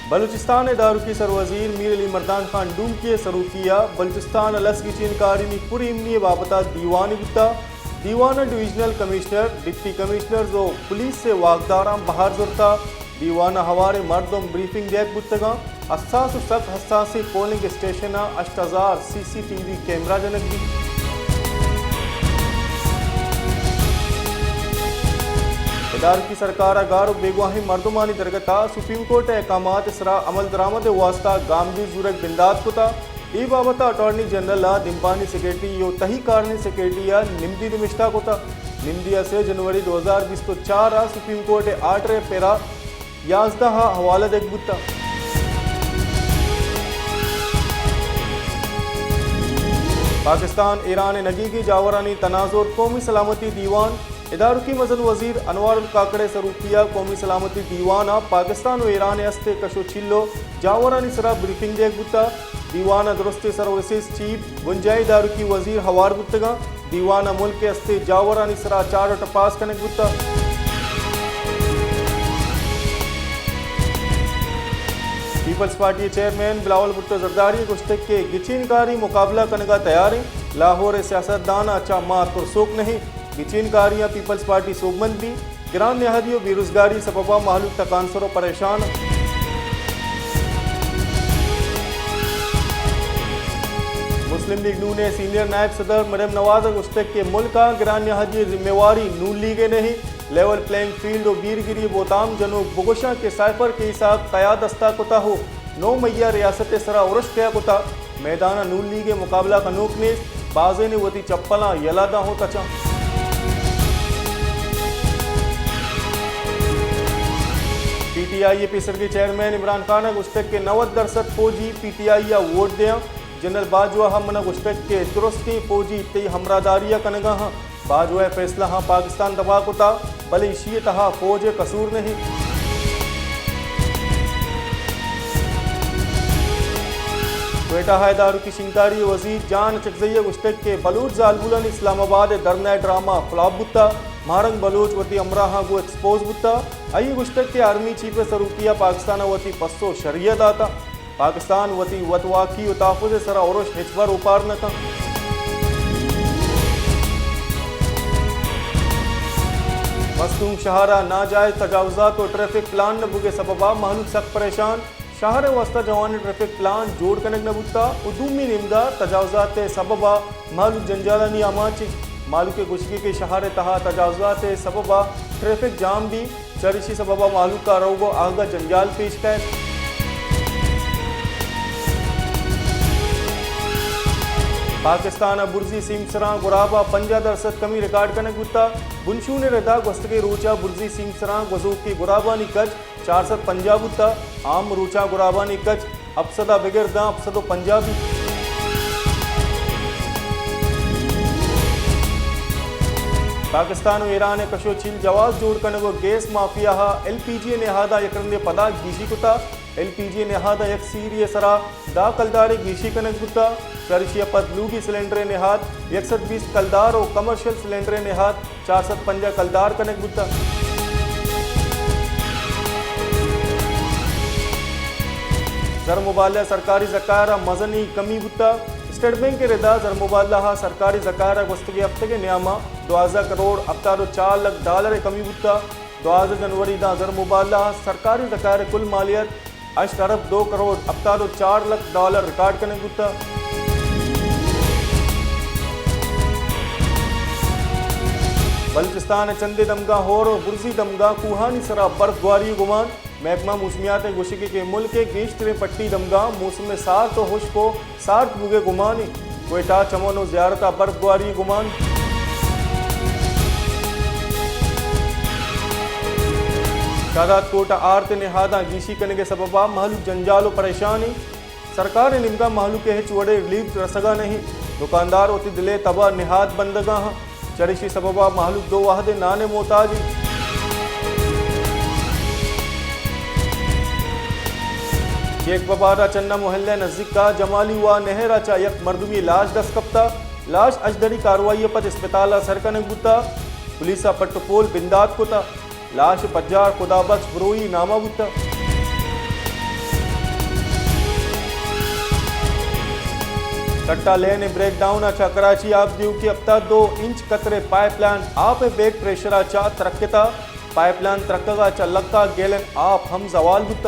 بلوچستان ءِ داروکی سروزیر میر علی مردان خان ڈومکی ءِ سروکی ءَ بلوچستان ءِ لس گچین کارانی پر ایمنی ءِ بابت ءَ دیوانے بوتگ۔ دیوان ءَ ڈویژنل کمشنر، ڈپٹی کمشنرز ءُ پولیس ءِ واکداراں بہر زرتگ۔ دیوان ءَ ہواریں مردم بریفنگ دیگ بوتگ اَنت۔ حساس ءُ سک حساسیں پولنگ اسٹیشن ءَ ہشت ہزار سی سی ٹی وی کیمرہ جنگ بیت۔ ادارکی سرکار ءَ گار ءُ بیگواہیں مردمانی درگت ءَ سپریم کورٹ ءِ احکامات ءِ سرا عمل درآمد ءِ واستہ گامگیج زورگ بندات کتگ۔ اے بابت ءَ اٹارنی جنرل ءَ دمبانی سیکرٹری ءُ تہی کارانی سیکرٹری ءَ نمدی نبشتہ کتگ۔ نمدی ءَ سے جنوری دو ہزار بیست ءُ چار ءَ سپریم کورٹ ءِ آرڈر ءِ پیرا یازدہ ءَ حوالہ دیگ بوتگ۔ پاکستان ایران ءِ نگیگی جاورانی تناظر، قومی سلامتی دیوان۔ ادارکی مزن وزیر انوار الکاکڑ ءِ سروکی ءَ قومی سلامتی دیوان ءَ پاکستان ءُ ایران ءِ است ءِ کش ءُ چل ءُ جاورانی سرا بریفنگ دیگ بوتگ۔ دیوان ءَ درستیں سروسز چیف، بنجاہی داروکی وزیر ہوار بوتگ اَنت۔ دیوان ءَ ملک ءِ است ءِ جاورانی سرا چارٹ پاس کنگ بوتگ۔ پیپلز پارٹی ءِ چیئرمین بلاول بھٹو زرداری ءَ گوشتگ کہ گچین کاری مقابلہ کنگ ءَ تیار ایں۔ لاہور ءِ سیاستدان ءَ چہ ما ترسوک نہ ایں۔ گچین کاریاں پیپلز پارٹی سوبمند بیت۔ گران نہادی ءُ بے روزگاری ءِ سبب ءَ مہلوک تکانسر ءُ پریشان۔ مسلم لیگ نون ءِ سینئر نائب صدر مریم نواز ءَ گوشتگ کہ ملک ءَ گران نہادی ءِ ذمہ واری نون لیگ ءِ نہ ایں۔ لیول پلینگ فیلڈ ءُ بیرگری ءِ بہتام جنوک بگوشاں کہ سائفر کیس ءَ کیا دست ءَ کتگ ءُ نو مئی ءَ ریاست ءِ سرا ارش کیا کتگ۔ میدان ءَ نون لیگ ءِ مقابلہ کنوک نیست، بازینے وتی چپلاں یلہ داں ءُ تچاں۔ پی ٹی آئی ءِ پیسرگیں چیئرمین عمران خان ءَ گوشتگ کہ نود درسد فوجی پی ٹی آئی ءَ ووٹ دیاں۔ جنرل باجوہ ءَ من ءَ گوشتگ کہ درستیں فوجی تئی ہمراہداری ءَ کنگ ءَ آں۔ باجوہ ءِ فیصلہ آں پاکستان تباہ کتگ، بلے ایشی ءِ تہا فوج ءِ قصور نہ ایں۔ کوئٹہ ءَ ادارکی شنگداری ءِ وزیر جان اچکزئی ءَ گوشتگ کہ بلوچ زالبولانی اسلام آباد ءِ دھرنا ءِ ڈرامہ فلاپ بوتگ، ماہرنگ بلوچ وتی ہمراہاں گوں ایکسپوز بوتگ۔ آئی ءَ گوشتگ کہ آرمی چیف ءِ سروکی ءَ پاکستان ءَ وتی پسو شری ءَ داتگ۔ پاکستان وتی وتواکی ءُ تحفظ ءِ سرا ارش ہچبر اوپار نہ کنت۔ مستونگ شہر ءَ ناجائز تجاوزات ءُ ٹریفک پلان نہ بوگ ءِ سبب ءَ مہلوک سک پریشان۔ شہر ءِ واستہ جوانیں ٹریفک پلان جوڑ کنگ نہ بوتگ ءُ دومی نیمگ ءَ تجاوزات ءِ سبب ءَ مہلوک جنجالانی آماچ ایں۔ مہلوک ءِ گوشگ ایں کہ شہر ءِ تہا تجاوزات ءِ سبب ءَ ٹریفک جام بیت، چریشی سبب ءَ مہلوک ءَ روگ ءُ آہگ ءَ جنجال پیش کئیت۔ پاکستان ءَ برزی سیمسراں گراب ءَ پنجاہ درسد کمی ریکارڈ کنگ بوتگ۔ بنشون ءِ ردا گوستگیں روچ ءَ برزی سیمسراں گوزوکیں گرابانی کچ چار سد پنجاہ بوتگ، عام روچاں گرابانی کچ ہپت سد ءَ بگر داں ہپت سد ءُ پنجاہ بیت۔ پاکستان ءُ ایران ءِ کش ءُ چیل جواز جوڑ کنگ ءُ گیس مافیا ءَ ایل پی جی ءِ نہاد ءَ یک رندے پدا گیشی کتگ۔ ایل پی جی ءِ نہاد ءَ یک سیری ءِ سرا دہ کلدارے گیشی کنگ بوتگ۔ چریشی ءَ پد لوگی سلنڈر ءِ نہاد یک سد بیست کلدار ءُ کمرشل سلنڈر ءِ نہاد چار سد پنجاہ کلدار کنگ بوتگ۔ زر مبادلہ ءَ سرکاری ذخائر ءَ مزنیں کمی بوتگ۔ اسٹیٹ بینک ءِ ردا زر مبادلہ ءَ سرکاری ذخائر ءَ گوستگیں ہفتگ ءِ نیام ءَ دوازدہ کروڑ ہپتاد ءُ چار لکھ ڈالر ءِ کمی بوتگ۔ دوازدہ جنوری داں زر مبادلہ ءَ سرکاری ذخائر ءِ کل مالیت ہشت ارب دو کروڑ ہپتاد ءُ چار لکھ ڈالر ریکارڈ کنگ بوتگ۔ بلوچستان ءِ چندے دمگاں ہور ءُ برزی دمگاں کوہانی سرا برف گواری ءِ گمان۔ محکمہ موسمیات ءِ گوشگ ایں کہ ملک ءِ گیشتریں پٹی دمگاں موسم سارت ءُ ہشک ءُ سارت بوگ ءِ گمان ایں۔ کوئٹہ، چمن ءُ زیارت ءَ برف گواری ءِ گمان۔ شہداد کوٹ ءَ آرت ءِ نہاداں گیشی کنگ ءِ سبب ءَ مہلوک جنجال ءُ پریشان ایں۔ سرکار ءِ نیمگ ءَ مہلوک ءِ ہچ وڑیں ریلیف رسگ ءَ نہ ایں۔ دکاندار وتی دل ءِ تب ءَ نہاد بندگ ءَ آں۔ چریشی سبب ءَ مہلوک دو وہد ءِ نان ءِ محتاج ایں۔ چیک ببار ءَ چنہ محلہ ءِ نزیک ءَ جمالی واہ نہر ءَ چہ یک مردمے لاش دست کپتگ۔ لاش اژدری کاروائی ءَ پد اسپتال ءَ سر کنگ بوتگ۔ پولیس ءَ پٹ ءُ پول بندات کتگ۔ لاش ءِ پجار خدا بخش بروئی نام ءَ بوتگ۔ ٹٹا لین ءِ بریک ڈاؤن ءَ چہ کراچی آپ دیوک ءِ ہپتاد دو انچ قطرے پائپ لائن آپ ءِ بیک پریشر ءَ چہ ترکتہ۔ پائپ لائن ترکگ ءَ چہ لکھ ءَ گیلن آپ ہم زوال بوتہ۔